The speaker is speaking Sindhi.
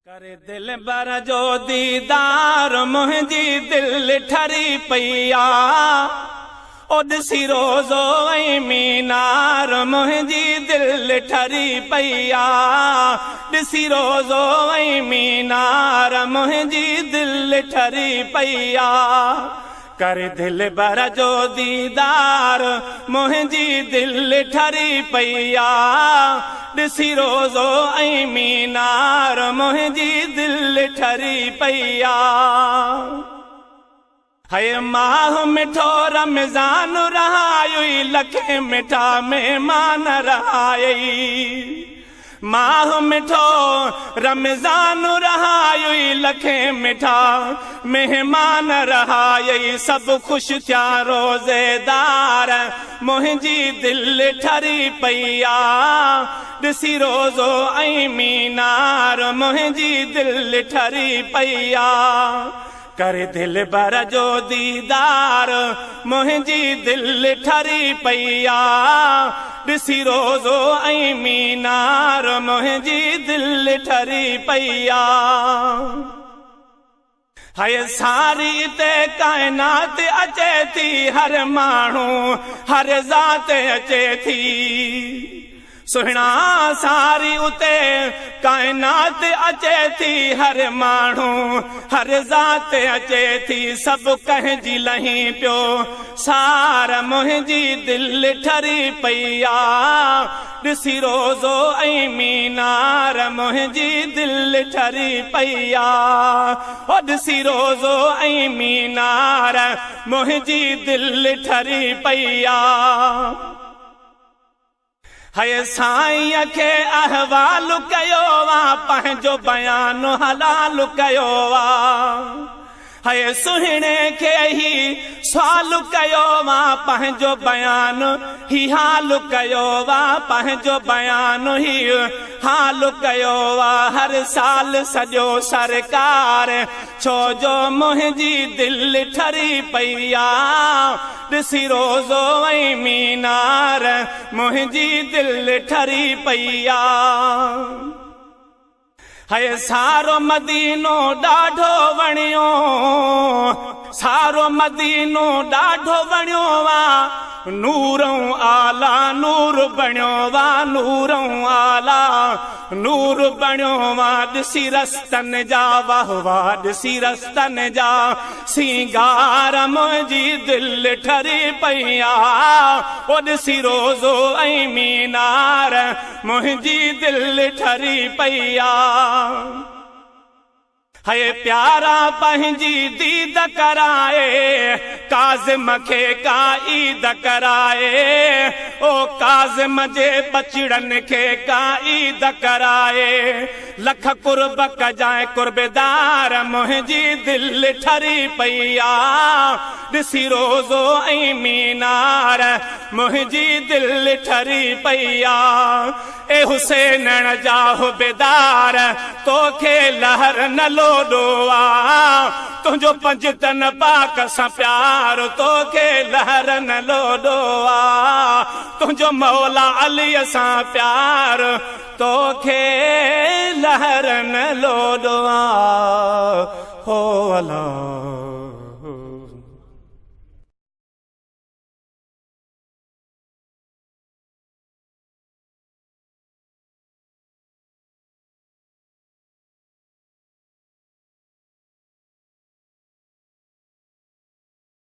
ڪري دلبر جو ديدار منهنجي دل ٺري پئي آ، او ڏسي روزو ۽ مينار منهنجي دل ٺري پئي آ، ڏسي روزو ۽ مينار منهنجي دل ٺري پئي آ. ڪري دلبر جو ديدار منهنجي دل ٺري پئي آ، ڏسي روزو ۽ مينار منهنجي دل ٺري پئي آ. هي ماهه مٺو رمضان رهايئي، لکين مٺا مهمان رهايئي. ماهه مٺو رمضان رهايئي، لکين مٺا مهمان رهايئي. سڀ خوش ٿيا روزيدار منهنجي دل ٺري پئي آ، ڏسي روزو ۽ مينار منهنجي دل ٺري پئي آ. ڪري دلبر جو ديدار منهنجي دل ٺري پئي آ، ڏسي روزو ۽ مينار منهنجي دل ٺري پئي آ. هي ساري تي ڪائنات اچي ٿي، هر ماڻهو هر ذات اچي ٿي. سهڻا ساري اتي ڪائنات اچي ٿي، هر ماڻهو هر ذات اچي ٿي. سڀ ڪنهن جي لهي پيو سار منهنجي دل ٺري پئي آ، ڏسي روزو ۽ مينار منهنجي دل ٺري پئي آ. او ڏسي روزو ۽ مينار منهنجي دل ٺري پئي آ. هي سائينءَ کي احوال ڪيو آ، پنهنجو بيان حلال ڪيو آ. هي سهڻي کي ئي سوال ڪيو آ، پنهنجو بيان هي حال ڪيو آ، پنهنجو بيان هي حال ڪيو آ. هر سال سڄو سرڪار ڇو جو منهنجي دل ٺري پئي آ، ڏسي روزو ۽ مينار منهنجي دل ٺري پئي آ. هي سارو مدينو ڏاڍو وڻيو، سارو مدينو ڏاڍو وڻيو آ، نور آلا نور بڻيو آ، نور آلا نور بڻيو آ. ڏسي رستن جا واهه واهه، ڏسي رستن جا سينگار منهنجي دل ٺري پئي آ، او ڏسي روزو ۽ مينار منهنجي دل ٺري پئي آ. هي پيارا پنهنجي ديد ڪرائي، ڪاظم کي ڪا عيد ڪرائي. او ڪاظم جي ٻچڙن کي ڪا عيد ڪرائي، لک قرب ڪجانءِ قربدار منهنجي دل ٺري پئي آ، ڏسي روزو ۽ مينار منهنجي دل ٺري پئي آ. اي حسين جا حبدار توکي لهر نه لوڏو آ، تنهنجو پنجتن پاڪ سان پيار توکي لهر نه لوڏو آ، تنهنجو مولا علي سان پيار توکي لهر نه لوڏو آ. هو الله.